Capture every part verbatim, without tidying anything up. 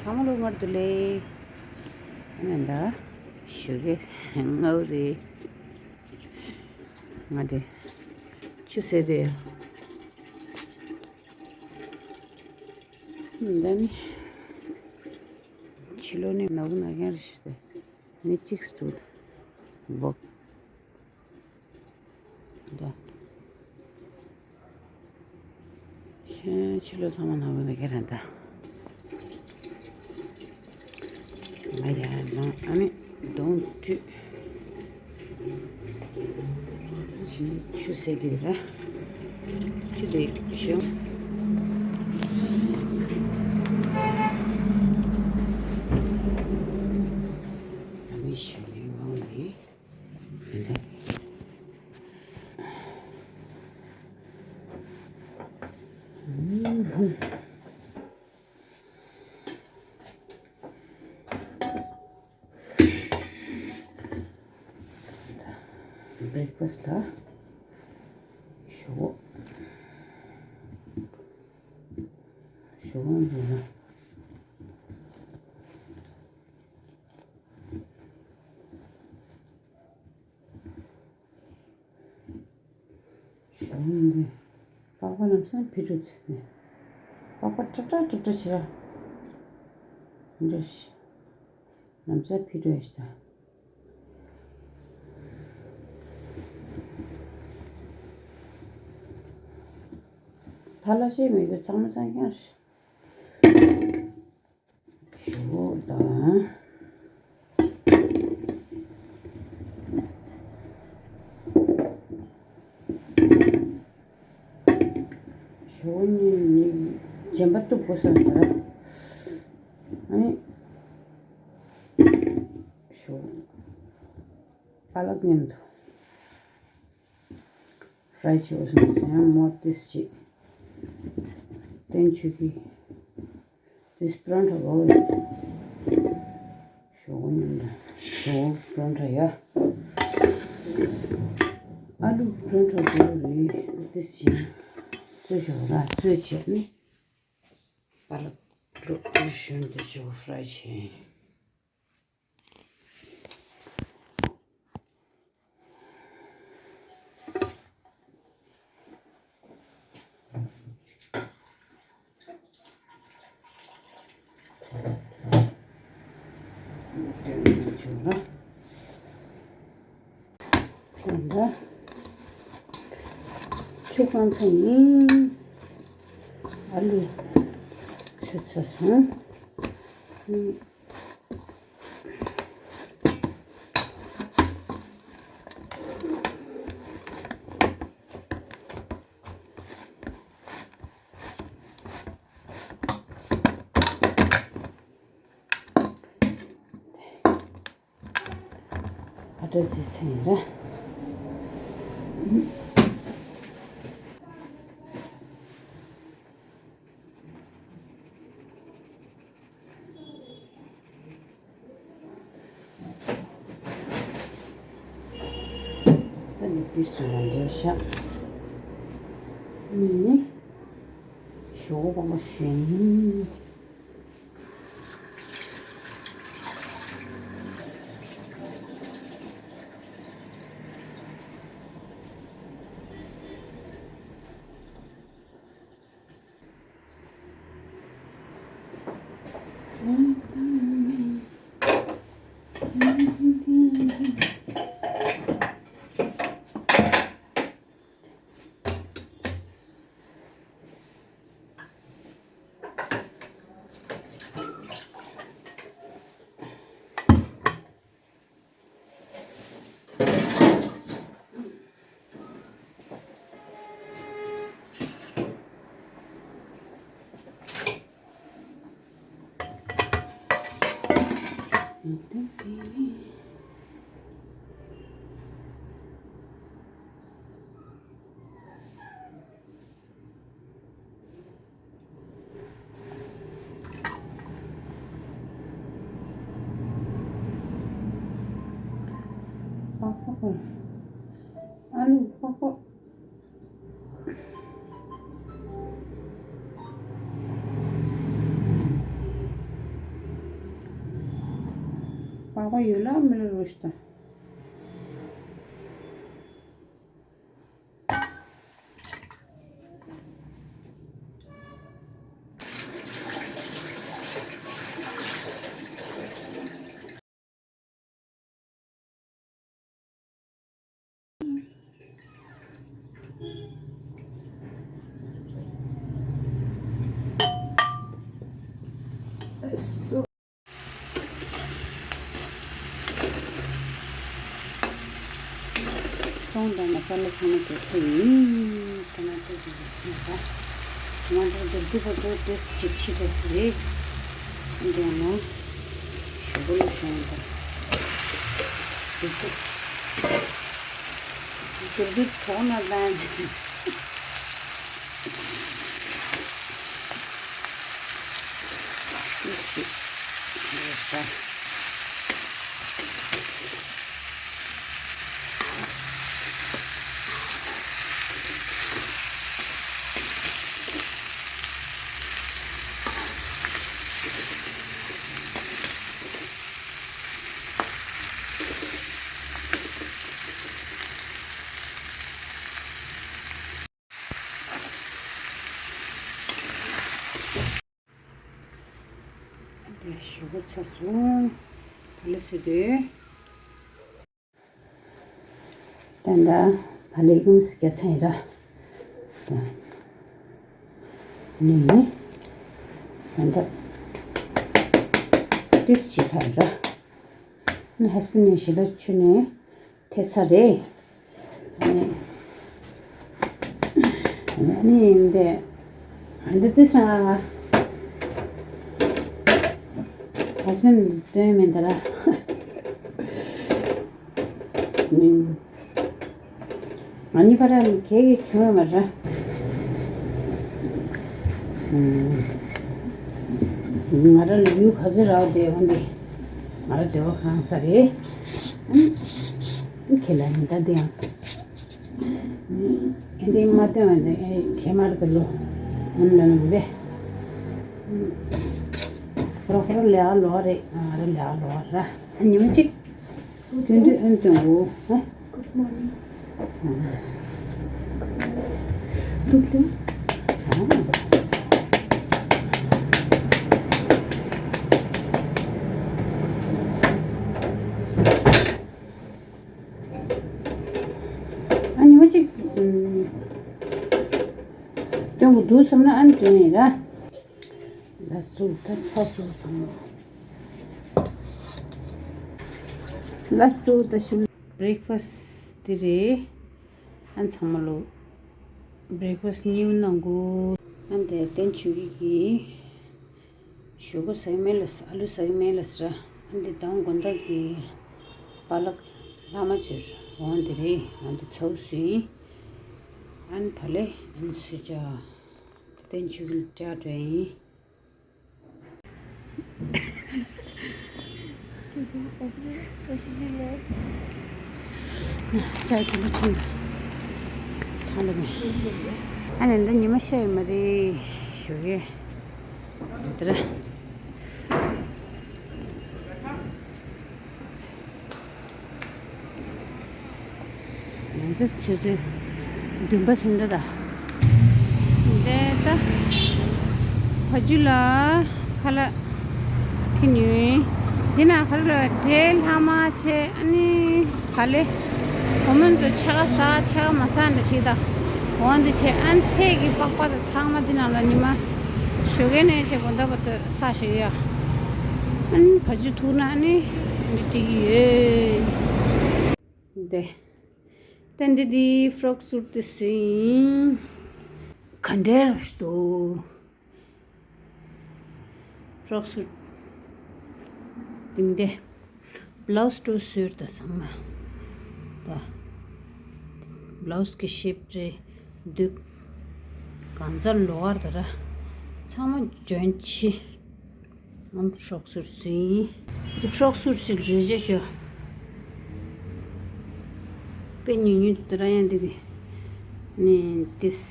ཚང་མ་ལོ་མར་དུ་ལེ། ཨ་ནི་ད་ཞོགས་ཀས་སྔ་པོ་རེད། ང་དེ་ཆུ་ཟེར་དེ་ཡ། ད་ནི་ཕྱི་ལོགས་ནས་ནག་པོ་ནག་རྐྱང་རེད་ཤག་སྟེ། མི་གཅིག་སུ་འདུག་འབོག་ད། ཤ་ཕྱི་ལོགས་ཚང་མ་ནག་པོ་ནག་རྐྱང་རེད་ད། ང་ཡར་ལངས། ཨ་ནི་གདོང་བཀྲུས། ཆུ་ཟེར་གྱི་རེད། ཆུ་དེ་བཞོ། ཨ་ནི་ཞོགས་ཀས་ངོ་ནས་འདི་འདྲ། བྷི་རེག་ཕ་སི་ལ་ཞོག་ཞོག་འདུག་ན། ཞོགས་འདི་པགས་པ་ལམ་སང་ཕི་དྲུག་ཐེབས་ནས། པགས་པ་ཀྲབ་ཀྲབ་ཀྲབ་ཀྲབ་བྱེད་ར། འདི་ལམ་སང་ཕི་དྲུག་ཡ་ཞིག་ད། ཐ་ལ་ཆེ་མི་དགོས། གཙང་མ་གཙང་རྐྱང་རེད། ཞོག་དང་། ཞོག་གཉིས་ནི་རྗེན་པ་གཏུབ་དགོས་བསམ་ཟེར། ཨ་ནི་ཞོག་པ་ལག་མཉམ་དུ་ཕ་རའི་བྱེད་དགོས་བསམ་ཟེར། མོ་ཏིས་ཅིག་བསྟན་ཆོས་ཀྱི། This paratha roll. ཞོག་ཉིན་ཞོག་པ་རོན་ཊ་ཡ། ཨ་ལུ་པ་རོན་ཊ་རོལ་རེད། This ཞིག་བཙོས་ཞོག་ར། བཙོས་བྱས་ནས་པ་ལག་ལུག་ཏུ་ཞོན་དུ་ཅོག་ཕ་རའི་བྱས། ད་ཆུ་བཀང་ཚར་ཡིན། ཨ་ལུ་ཚོས་ཚར་སོང་། ཨ་ཏྲ་ཟི་སེང་ར། ད་ནི་འདི་སོང་བ་འདྲ་ཤག་ནི་ཞོགས་པ་བཞིན། པགས་པ། ཨ་ལུ་པགས་པ། པགས་པ་ཡོད་ལ་མི་ལ་རོ་ཤི་ད། སོང་དང་ན་ས་ལ་ཚང་མ་དེ་ཚོ་ཡིན། ཐ་མ་དེ་ཚོ་ཡིན་ད། ང་ཚོ་འདིར་དུ་བ་ཚོ་ཏེས་ཅིག་ཕྱི་དེ་སི་རེད། འདི་ནོ། ཞུ་གུ་ལ་ཤོང་ད། འདིར་དུ། འདིར་དུ་ཐོག་ན་ད། ཏེས་ཅིག་རེད་ད། དེ་ཞུ་གུ་ཚ་སོང་། ད་ལེ་སི་དེ། ད་ད་བ་ལེ་གུམ་སི་ཀ་ཚན་ར། ད་ནི། ད་ད་ཏེས་ཅི་ལྷ་ར། ནི་ཧས་པན་ནི་ཞི་ལ་ཆུ་ནི་ཐེ་ས་རེ། ནི། ནི་འདི། འདི་ཏེས་ཧས་པན་སྟོན་མེད་ད་ར། ང་གཉིས་བར་ལ་གེགས་བྱུང་བ་ར། ང་ར་ལ་ཡུལ་ག་ཚོད་རག་བསྡད་འོང་དེ། ང་ར་སྡེ་བ་གང་ས་རེད། ཁྱེད་ལ་ནི་ད་དེ་ཡང་། ཨེ་འདི་མ་སྟོན་བ་འདི་ཨེ་ཁེ་མར་དུ་ལོ། ཨམ་ལ་ནུ་བེ། ཁོ་ར་ཁོ་ར་ལེ་ཨ་ལོ་རེད། ང་ར་ལེ་ཨ་ལོ་ར། ཨ་ཉི་མ་གཅིག་དེ་འདྲའི་ཨན་དུ་འོ། ཧ། Good morning. ཏུ་ཏུ། ཨ་ཉི་མ་གཅིག་སྟོན་གི་འདུག་བསམ་ན་ཨན་དུ་ནི་ར། ལ་སུ་ད་ཚ་སུ་ཚང་མ། ལ་སུ་ད་ཤུ། བྷི་རེག་ཕ་སི་དེ་རེད། ཨན་ཚང་མ་ལོ། བྷི་རེག་ཕ་སི་ཉིའུ་ནང་གུ། ཨན་དེ་ཏན་ཆུ་གི་གི། ཞུ་གུ་ཟ་གི་མེད་ལ་ཨ་ལུ་ཟ་གི་མེད་ལ་ཟ། ཨན་དེ་དང་དགོན་བདག་གི་པ་ལག་ལྷག་མ་ཆེར་འོང་དེ་རེད། འོང་དེ་ཚའུ་སུ་ཡིན། ཨན་བ་ལེ་ཨན་སུ་ཅ། ཏན་ཆུ་གི་ལ་ཅ་དྲོད་ཡིན། ཅའི་ཐུང་ཐུང་ཐང་ལ་མེ། ཨ་ནི་འདི་ཉི་མ་ཤར་ཡོད་མ་རེད་ཞུ་གི། འདི་ར། ང་ཚོ་ཆུ་ཚོད་བདུན་པ་ཟིན་འགྲོ་ད། འདི་ད་ཕ་ཇུ་ལ་ཁ་ལག་ཁྱེར་ནི་ཡིན། འདི་ན་ཁ་ལག་ལ་འབྲས་ལྷག་མ་ཆེ། ཨ་ནི་ག་ལེ་བུ་མོ་ཚོ་ཕྱེད་ཀ་ཟ་ཕྱེད་ཀ་མ་ཟ་འདྲ་བྱེད་ད། འོ་འདི་ཆེ་ཨན་ཚེ་གི་པགས་པ་དང་ཚང་མ་འདི་ནང་ལ་ཉི་མ་ཞོགས་ཀས་ནས་ཆེ་དགོང་དག་བར་དུ་ཟ་ཞིག་ཡ། ཨ་ནི་ཕ་ཇུ་ཐུག་ན་ཨ་ནི་འདི་སྤྲད་ཀྱི་ཡོད། འདི། ད་འདི་འདི་ཕྲོག་སུཊ་དེ་བཟོས་ཡིན། ག་འདྲའི་རོ་ཞིག་འདུག་ཕྲོག་སུཊ། འདི་འདི། བླའུ་སི་འདྲ་བཟོས་ད་ཚང་མ། ད། བླའུ་སི་གི་ཤེབ་རེད་འདུག་གང་ཚར་ལོ་བར་ད་ར། ཚང་མ་འཇོན་ཆི། ཨམ་ཕྲོག་སུཊ་ཟིན། འདི་ཕྲོག་སུཊ་ཞིག་རེད་ཅེས་ཤོག་དཔེ་ཉུང་ཉུང་དུ་ར་ཡང་འདི་གི་ནི་ཏིས་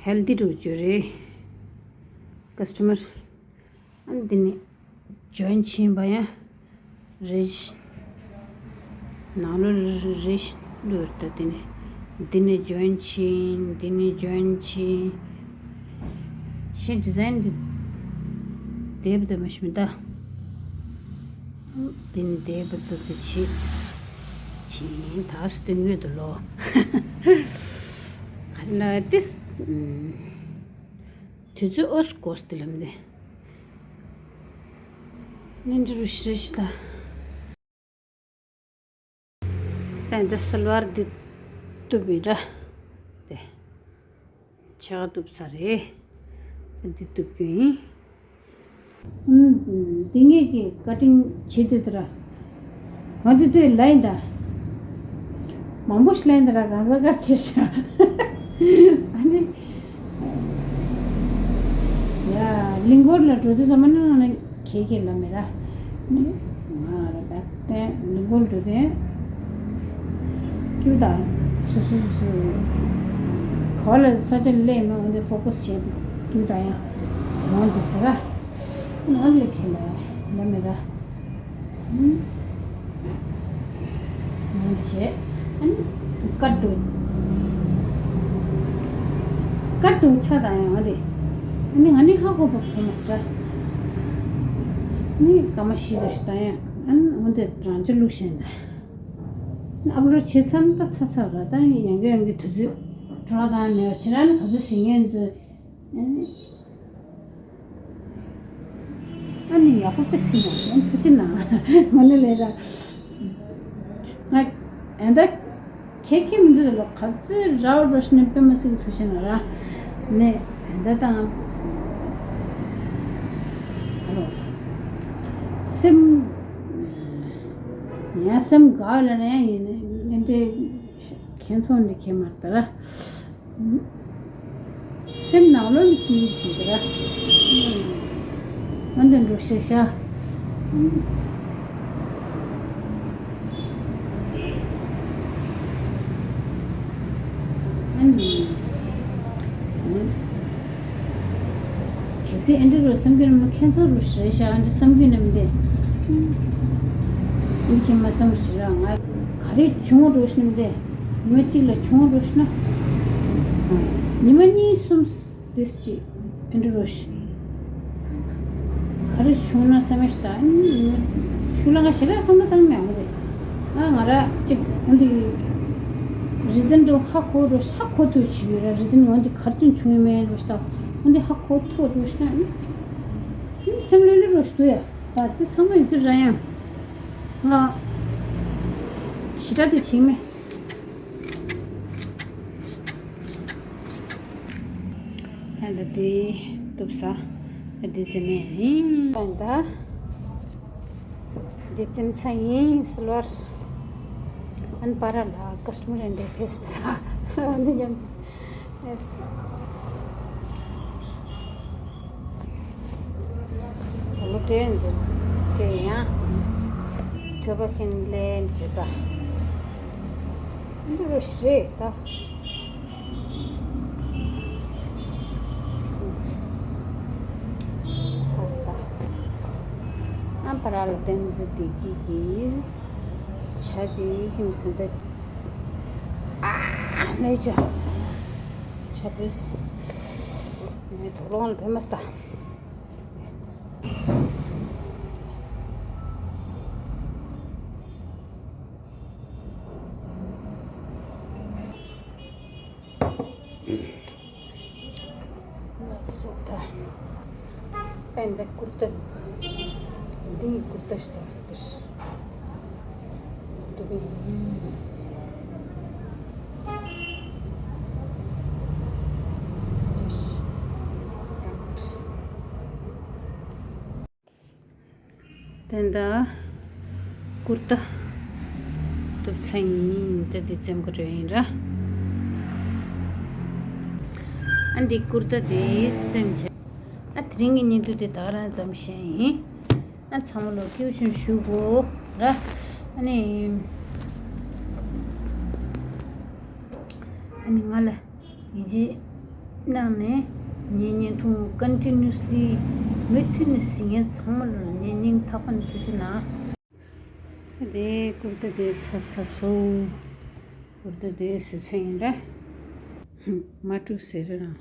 ཧེལ་ཐི་འགྲོ་རྒྱུ་རེད། ཀ་སི་ཊ་མར་ཨ་འདི་ནི་ཇོ་ཡིན་ཕྱིན་པ་ཡང་ རེད། ནང་ལོགས་རེད་ལོས་ད། དེ་ནས་འདི་ནས་ཇོ་ཡིན་ཕྱིན། འདི་ནས་ཇོ་ཡིན་ཕྱིན། ཤེས་ཌི་ཛའིན་འདི་དེབ་དེ་མ་ཤི་མི་ད། འདི་ནས་དེབ་དེ་དེ་ཕྱི་ཕྱིན་ད་སྟོན་གྱི་འདུག་ལོ། ག་ཅི་ལ་ཏིས། དུས་ཚོད་ཨོ་སི་གོ་སི་དེ་ལམ་དེ། ནན་ཏི་རུ་ཤི་རེ་ཤི་ད། ད་འདི་སལ་ཝར་འདི་གཏུབ་ཡིན་ར། དེ་ཆ་ག་གཏུབ་ཚར་རེད། འདི་གཏུབ་རྒྱུ་ཡིན། ཨུམ། འདི་ངེད་ཀྱིས་ཀ་ཊིང་བྱེད་དུས་དེ་ར། ང་དུས་དུས་ལ་ཡིན་ད། མང་པོ་ཞིག་ལ་ཡིན་ད་ར། གང་ཟག་གར་བྱེད་ཤག་ཨ་ནི། ཡ། གླིང་སྐོར་ལ་འགྲོ་དུས་ཙམ་པ་ནང་ལ་ཁྱེད་ཁྱེད་ལ་མེད་ར། ནི། ང་ར་ད་བསྟན་གླིང་སྐོར་འགྲོ་དུས། ཀྱུ་ད། སུ་སུ་སུ་སུ། ག་བ་ལ་ས་ཆ་ལས་མ་འོང་དེ་ཕོ་ཀ་སི་བྱས་ཏེ་ཀྱུ་ད་ཡང་འོང་དུས་དེ་ར། ང་ལ་ཁྱེད་ལ་ལ་མེད་ར། ཨུམ། ཡང་བྱས། ཨ་ནི་ཀ་ཏོ། ཀ་ཏོ་ཆ་དང་ཡང་རེད། ཨ་ནི་ང་ནི་ཧ་གོ་བ་གོ་མ་སྲ། ནི་ཀ་མ་ཤི་ལ་ཤི་དང་ཡང་། ཨ་ནི་འོན་ཏེ་རང་ཅི་ལུགས་ཤེས་ན། ཨབ་ལོ་བྱེད་ཚར་ན་ད་ཚ་ཚ་ར། ད་ཡང་གི་ཡང་གི་དུས་ཚོད་འགྲོ་དང་མེད་པ་བྱེད་ར། ནི་ག་ཚོད་ཟིན་ངན་ཚོད། ཨ་ནི། ཨ་ནི་ཡག་པོ་དཔེ་སྲིད་ན་ཡང་ཐུགས་རྗེ་གནང་། ང་ནི་ལས་ར། ང་ཨེ་འདྲ་ཁྱེད་ཁྱེད་མི་འདུག་ལོ། ག་ཚོད་ར་བ་རོ་ཤི་ནི་དཔེ་མ་སྲིད་ཐུགས་རྗེ་གནང་ར། ནི་ཨེ་འདྲ་དང་། ཨ་ལོ། སེམས། ཡང་སེམས་དགའ་ལ་ནི་ཡིན་ནི་འདི་ཁྱེད་ཚོ་འདི་ཁྱེད་མ་ལྟ་ར། སེམས་ནང་ལོགས་ནས་ཀྱི་ཀྱི་ར། ཨ་འདི་འགྲོ་ཤེས་ཤ། ཨ་འདི། གལ་སྲིད་ཨ་འདི་རུ་བསམ་གྱི་ན་མ་ཁྱེད་ཚོ་རུ་ཤེས་ཤ། ཨ་འདི་བསམ་གྱི་ན་མི་འདི། ཨ་འདི་ཁྱེད་མ་བསམ་ཤེས་ར། ང་ག་རེ་བྱུང་རུ་ཤེས་ན་མི་འདི། ཉི་མ་གཅིག་ལ་བྱུང་རོགས་ཞུ་ན། ཉི་མ་གཉིས་གསུམ་དེ་ཅི་ཨེ་འགྲོ་རོགས། ག་རེ་བྱུང་ན་བསམ་མེད་ཞིག་ད། ཤུ་ལ་ང་ཞེ་དྲག་བསམ་བློ་བཏང་མེད་འོང་དེ། ང་ང་ར་གཅིག་འོང་དེ། རི་ཛན་འགྲོ་ཧ་གོ་རོགས། ཧ་གོ་ཐུབ་ཅིག་ཡོད་ར། རི་ཛན་འོང་དེ་ག་རེ་བྱུང་མེད་རོགས་ད། འོང་དེ་ཧ་གོ་ཐུབ་རོགས་ཞུ་ན། སེམས་ལྷོད་ལྷོད་རོགས་ཞུ་ཡ། ད་དེ་ཚང་མ་ཡོད་དུས་ར་ཡང་། ང་ཞེ་དྲག་དེ་བྱིང་མེད། ད་ལྟ་དེ་གཏུབ་ས་དེ་ཙམ་ཡིན། ད་ལྟ་དེ་ཙམ་ཚ་ཡིན་སིལ་བར། ཨན་པ་ར་ལ་ཀ་སི་ཊ་མར་ཨེ་འདྲ་ཕེས་ད་ར་འདི་ཉམས། ཡེས། ལོ་དྲན་འདི་དྲན་ཡང་ཐོས་པ་མཁན་ལས་འདི་བྱེད་ས། འདི་རུ་ཞེས་ད། ཚ་ས། ཨ་པ་ར་ལ་བསྟན་འཛིན་བདེ་སྐྱིད་ཀྱིས་བྱ་ཅིག་ཁྱིམ་སུ་འདི། ཨ་ནེ་ཅོ། ཆ་བོས། ངའི་དོགས་སློང་ལ་བེ་མ་སྟ། ལ་སོགས་ད། ད་འདི་ཀུར་ཏ། འདི་ཀུར་ཏ་ཞིག་ད་འདིར། འདུག་གི་ཡིན། ད་ལྟ་ཀུར་ཏ་གཏུབ་ཚར་ཡིན། ད་འདི་བཙེམ་གི་འགྲོ་ཡིན་ར། ཨ་འདི་ཀུར་ཏ་འདི་བཙེམ་བྱས། ཨ་དེ་རིང་གི་བརྙན་ཐུང་འདི་ད་ག་རང་ཙམ་བཤད་ཡིན། ཨ་ཚང་མ་ལོ་ཀེའུ་ཆུང་ཞུ་དགོས་ར། ཨ་ནི། ཨ་ནི་ང་ལ་ཡིད་ཆེས་གནང་ནས་ངའི་བརྙན་ཐུང་ཀོན་ཊི་ནུ་ཨ་སི་ལི་མུ་མཐུད་ནས་གཟིགས་མཁན་ཚང་མ་ལ་ངའི་སྙིང་ཐག་པ་ནས་ཐུགས་རྗེ་གནང་། དེ་ཀུར་ཏ་དེ་ཚ་ས་སོ། ཀུར་ཏ་དེ་སུ་ཚེ་ཡིན་ར། མ་ཀྲུ་ཟེར་ར།